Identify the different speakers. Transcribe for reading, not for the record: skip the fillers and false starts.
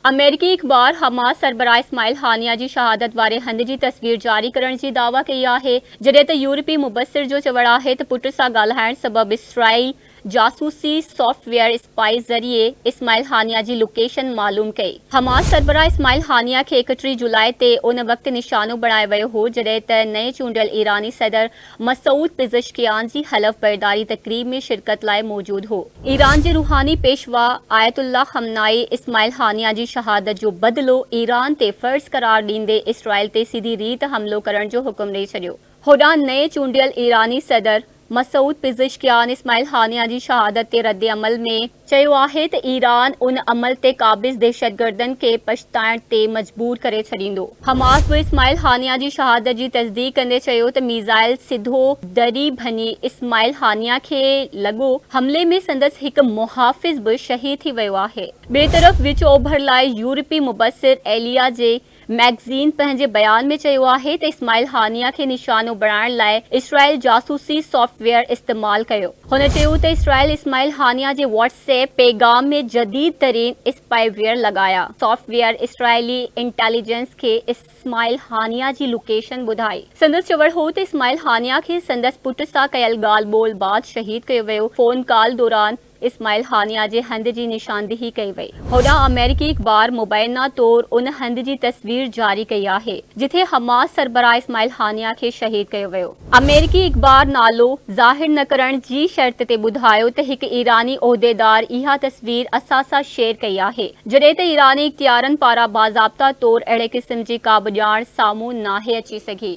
Speaker 1: آمريڪي اخبار حماس سربراهه اسماعيل هانيه جي شهادت واري هنڌ جي تصوير جاري ڪرڻ جي دعويٰ ڪئي آهي، جڏهن ته يورپي مبصر جو چوڻ آهي ته پٽ سان ڳالهائڻ سبب اسرائيل جاسوسي سافٽ ويئر اسپائي ذريعي اسماعيل هانيه جي لوڪيشن معلوم ڪئي. حماس سربراهه اسماعيل هانيه کي 31 جولاء تي ان وقت نشانو بڻايو ويو هو جڏهن ته نئين چونڊيل ايراني صدر مسعود پزشڪيان جي حلف برداري تقريب ۾ شرڪت لاء موجود هو. ايران جي روحاني پيشوا آيت الله خمنائي اسماعيل هانيه جي شهادت جو بدلو ايران تي فرض قرار ڏيندي اسرائيل تي سڌي ريت حملو ڪرڻ جو حڪم ڏئي ڇڏيو. هوڏانهن نئين چونڊيل ايراني صدر مسعود پزشڪيان اسماعيل هانيه جي شهادت تي ردعمل ۾ چيو آهي ته ايران ان عمل تي قابض دهشتگردن کي پڇتائڻ تي مجبور ڪري ڇڏيندو. حماس به اسماعيل هانيه جي شهادت جي تصديق ڪندي چيو ته ميزائل سڌو دري ڀڃي اسماعيل هانيه کي لڳو، حملي ۾ سندس هڪ محافظ به شهيد ٿي ويو آهي. ٻئي طرف وچ اوڀر لاء يورپي مبصر ايليا جي ميگزين پنهنجي بيان ۾ چيو آهي ته اسماعيل هانيه کي نشانو بڻائڻ لاء اسرائيل جاسوسي سافٽ ويئر استعمال ڪيو. هن چيو ته اسرائيل اسماعيل هانيه جي واٽس ايپ پيغام ۾ جديد ترين اسپائي ويئر لڳايا. سافٽ ويئر اسرائيلي انٽيليجنس کي اسماعيل هانيه جي لوڪيشن ٻڌائي. سندس چوڻ هو ته اسماعيل هانيه کي سندس پٽ سان ڪيل ڳالهه ٻولهه بعد شهيد ڪيو ويو، فون ڪال دوران اسماعيل هانيه جي هنڌ جي نشاندهي ڪئي وئي. هوڏانهن آمريڪي اخبار مبينا طور ان هنڌ جي تصوير جاري ڪئي آهي، جتي حماس سربراهه اسماعيل هانيه کي شهيد ڪيو ويو. آمريڪي اخبار نالو ظاهر نه ڪرڻ جي شرط تي ٻڌايو ته هڪ ايراني عهديدار اها تصوير اسان سان شيئر ڪئي آهي، جڏهن ته ايراني اختيارن پاران باضابطا طور اهڙي قسم جي ڪابه ڄاڻ سامهون ناهي اچي سگهي.